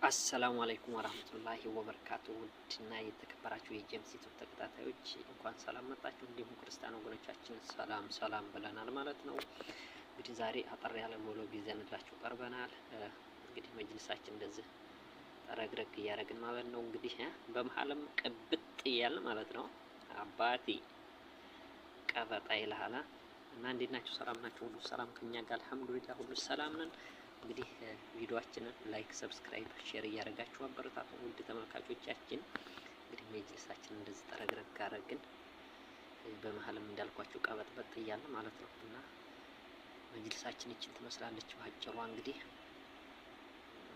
السلام عليكم ورحمة الله وبركاته። ውድና የተከበራችሁ የጀምስ ዩቲዩብ ተከታታዮች እንኳን ሰላም መጣችሁ። እንዲሁም ክርስቲያን ወገኖቻችን ሰላም ሰላም ብለናል ማለት ነው። እንግዲህ ዛሬ አጠር ያለ vlog ይዘንላችሁ ቀርበናል። እንግዲህ መጅልሳችን እንደዚህ ጠረግረግ እያደረግን ማለት ነው። እንግዲህ በመሀልም ቅብጥ እያልን ማለት ነው። አባቴ ቀበጣ ይልሃል እና እንዴት ናችሁ? ሰላም ናችሁ? ሁሉ ሰላም ከኛ ጋር الحمد لله፣ ሁሉ ሰላም ነን። እንግዲህ ቪዲዮአችንን like፣ subscribe፣ share እያደረጋችሁ አበረታቱ ውድ ተመልካቾቻችን። እንግዲህ መጅልሳችንን እንደዚህ ጠረግረግ አደረግን። በመሀልም እንዳልኳችሁ ቀበጥበጥ እያለ ማለት ነው እና መጅልሳችን ይችን ትመስላለች ባጭሯ። እንግዲህ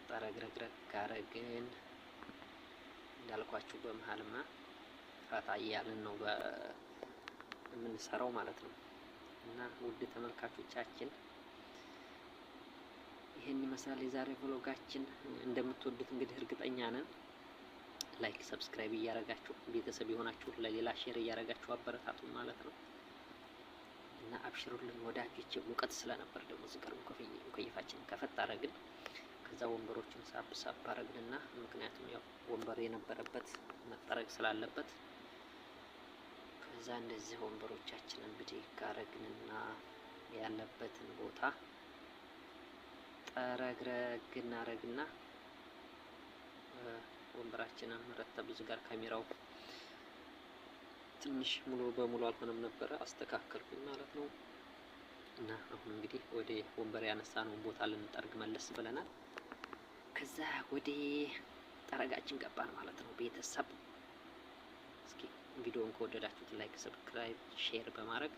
ጠረግረግረግ አደረግን እንዳልኳችሁ በመሀልማ ፈታ እያልን ነው የምንሰራው ማለት ነው። እና ውድ ተመልካቾቻችን ይህን ይመስላል የዛሬ vlog ኣችን። እንደምትወዱት እንግዲህ እርግጠኛ ነን። Like፣ subscribe እያረጋችሁ ቤተሰብ የሆናችሁ ለሌላ share እያረጋችሁ አበረታቱ ማለት ነው። እና አብሽሩልን ወዳጆች። ሙቀት ስለነበር ደግሞ እዚህ ጋር ሙከየፋችንን ከፈት አረግን። ከዛ ወንበሮችን ሳብ ሳብ አረግንና ምክንያቱም ያው ወንበር የነበረበት መጠረግ ስላለበት ከዛ እንደዚህ ወንበሮቻችንን ብድግ አረግንና ያለበትን ቦታ ጠረግረግ እናረግና ወንበራችንን ረተብ። እዚህ ጋር ካሜራው ትንሽ ሙሉ በሙሉ አልሆነም ነበረ፣ አስተካከልኩኝ ማለት ነው። እና አሁን እንግዲህ ወደ ወንበር ያነሳነውን ቦታ ልንጠርግ መለስ ብለናል። ከዛ ወደ ጠረጋችን ገባን ማለት ነው። ቤተሰብ እስኪ ቪዲዮውን ከወደዳችሁት like፣ subscribe፣ share በማድረግ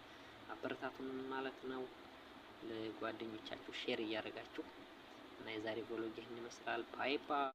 አበረታቱን ማለት ነው። ለጓደኞቻችሁ share እያደረጋችሁ እና የዛሬ vlog ይህን ይመስላል። Bye bye።